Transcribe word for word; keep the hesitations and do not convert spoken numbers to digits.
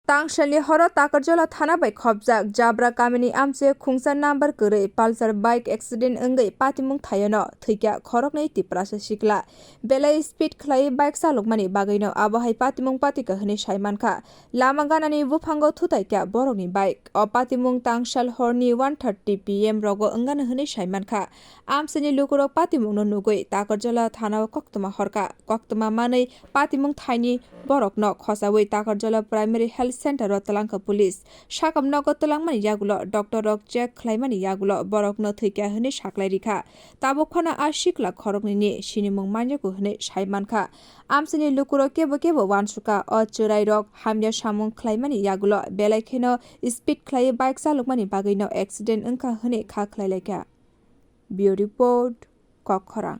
Tangsalni horo Takarjala thana bai khopjak Jabra kamini amchai khungsa number kwrwi Pulsar bike accident wngwi patimung thaiono thwikha khoroknwi Tiprasa sikla. Belai speed khlaiwi bike chalokmani bagwino abo hai patimung patikha hwnwi sai mankha. Lama ganani buphango thutaikha borokni bike. O patimung tangsal horni one thirty P M rogo wngano hwnwi sai mankha. Amchaini lukurok patimungno nugwi Takarjala thanao koktwma horkha. Koktwma manwi patimung thaini borokno khosawi Takarjala Primary Health Center o twlangkha police. Sakam nogo twlangmani yagulo doctor rok check khlaimani yagulo borokno thwikha hwnwi saklai rikha. Tabuk phano a sikla khoroknwini sinimung manyaku hwnwi sai mankha. Amchaini lukurok kebo kebo uansukha o chwrairok hamya samung khlaimani yagulo belai kheno speed khlaiwi bike chalokmani bagwino accident wngkha hwnwi kha khlailaikha. Bureau Report, Kokkhorang.